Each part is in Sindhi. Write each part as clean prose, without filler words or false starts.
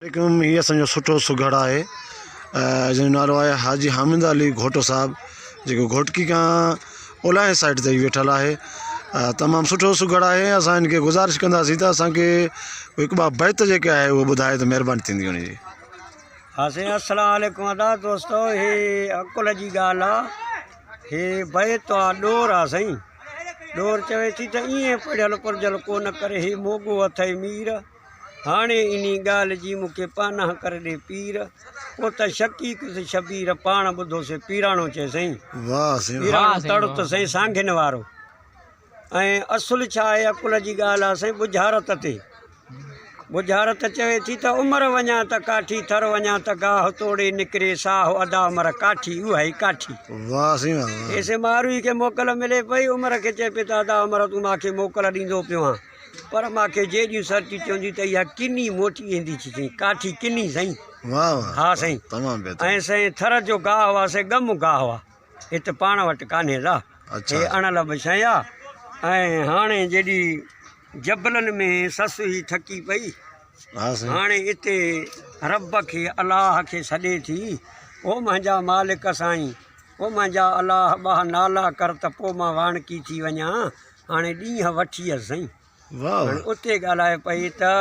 عليڪم هي اسان جو سٺو سگهڙ آهي جنهن جو نالو آهي حاجي حامد علي گهوٽو صاحب جيڪو گهوٽڪي کان اولهائين سائيڊ تي ويٺل آهي تمام سٺو سگهڙ آهي اسان هن کي گذارش ڪنداسين ته اسان کي هڪ ٻه بيت جيڪي آهي اهو ٻڌائي ته مهرباني ٿيندي ان جي. ها سائين السلام عليڪم ادا دوستو هي عقل جي ڳالهه آ هي بيت آ ڏور آ سائين ڏور چوي ٿي ته ائين پڙهيل پرجهيل ڪو نه ڪري هي موڳو اٿئي مير. هاڻي انهي ڳالهه جي مون کي پاناهه ڪر ڏي پير، پوء ته شقيق سي شبير پاڻ ٻڌو سي پيراڻو چئي سائين. پيراڻو تڙ ته سائين سانگين وارو. ۽ اصل ڇا آهي عقل جي ڳالهه آ سائين ٻجهارت تي. ٻجهارت چوي ٿي ته عمر وڃان ته ڪاٺي ٿر وڃان ته گاهه توڙي نڪري ساهه ادا عمر ڪاٺي اها ئي ڪاٺي. ايسين ماروئي کي موڪل ملي پئي عمر کي چئي پئي ته ادا عمر تون مان کي موڪل ڏيندو پيو آن. پر مان کي جيڏيون سرتيون چونديون ته اها ڪني موٽي ايندي ٿي سائين ڪاٺي ڪني سائين. واه واه ها سائين تمام بهتر. ۽ سائين ٿر جو گاهه آ سي ڳم گاهه آ هت پاڻ وٽ ڪانهي لا هي اڻ لڀ شيء آ ۽ هاڻي جيڏي جبلن ۾ سس هي ٿڪي پئي هاڻي اتي رب کي الله کي سڏي ٿي او منهنجا مالڪ سائين او منهنجا الله ٻه نالا ڪر ته پو مان واڻڪي ٿي وڃان هاڻي ڏينهن وٺي اچ سائين. هاڻي اتي ڳالهائي پئي ته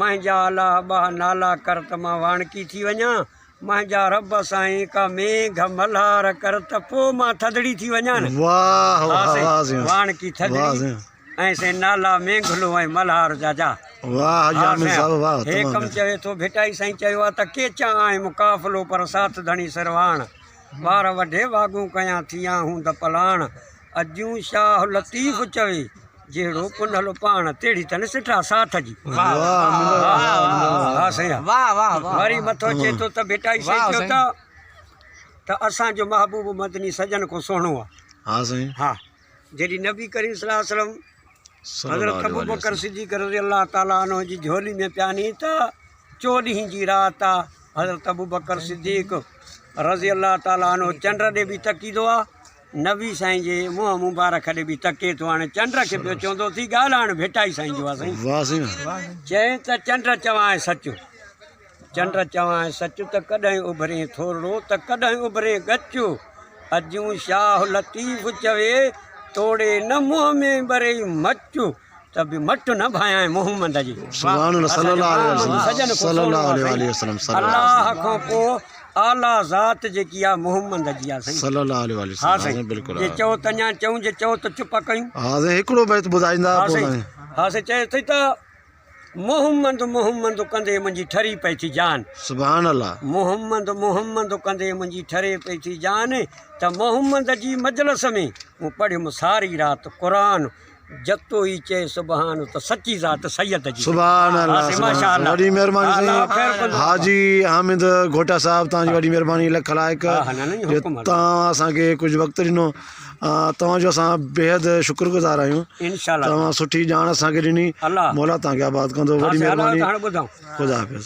منهنجا الله ٻه نالا ڪر ته مان واڻڪي ٿي وڃان، منهنجا رب سائين ڪا مينگهه ملهار ڪر ته پوء مان ٿڌڙي ٿي وڃان. ها سائين واڻڪي ٿڌڙي ۽ سائين نالا مينگهلو ۽ ملهار جا جا. ها سائين هي ڪم چوي ٿو ڀٽائي سائين چيو آ ته ڪيچان آهيم قافلو پر ساٿ ڌڻي سرواڻ وار وڍي واڳون ڪيان ٿيان هوند پلاڻ. اديون شاهه لطيف چوي، جهڙو پنهل پاڻ، تهڙي تن سٺا ساٿ جي. ها سائين ها. وري مٿو چئي ٿو ته ڀٽائي سائين چيو ته ته اسان جو محبوب مدني سڄن کان سهڻو آ. ها سائين. ها جڏهن نبي ڪريم صلي الله عليه وسلم حضرت ابوبڪر صديق رضي الله تعالٰي عنه جي جهولي ۾ پياني ته چوڏهين جي رات آ حضرت ابوبڪر صديق رضي الله تعالٰي عنه چنڊ ڏي به تڪيندو آ نبي سائين جي منهن مبارڪ ڏي به تڪي ٿو هاڻي چنڊ کي پيو چوندو ٿي ڳالهه هاڻي ڀٽائي سائين جو آ سائين. واه سائين واه. چئين ته چنڊ چوانء سچ چنڊ چوانء سچ ته ڪڏهن اڀرين ٿورڙو ته ڪڏهن اڀرين ڳچ اديون شاهه لطيف چوي توڙي نه منهن ۾ ٻري مچ ته به مٽ نه ڀانئيان محمد جي. سبحان الله صلي الله عليه وسلم سڄن کان صلي سهڻو الله آ عليه سائين. واله وسلم صلي الله عليه الله کان پوء اعليٰ ذات جيڪي آ محمد جي آ سائين. صلي الله عليه واله ها وسلم سائين بلڪل جي چئو ته اڃا چئون جي چئو ته چپ ڪيون. ها سائين هڪڙو بيت ٻڌائيندا ها پوء سائين سائين. ها سائين چئي ٿي ته محمد محمد ڪندي منهنجي ٺري پئي ٿي جان. سبحان الله. محمد محمد ڪندي منهنجي ٺري پئي ٿي جان ته محمد جي مجلس ۾ مون پڙهيم ساري رات قرآن جتو ئي چئي سبحان ته سچي ذات سيد جي. سبحان الله سبحان الله وڏي مهرباني سائين حاجي حامد گهوٽا صاحب توهان جي وڏي مهرباني لک لائق جو توهان اسان کي ڪجهه وقت ڏنو توهان جو اسان بيحد شڪر گذار آهيون توهان سٺي ڄاڻ اسان کي ڏني مولا توهان کي آباد ڪندو وڏي مهرباني خدا حافظ.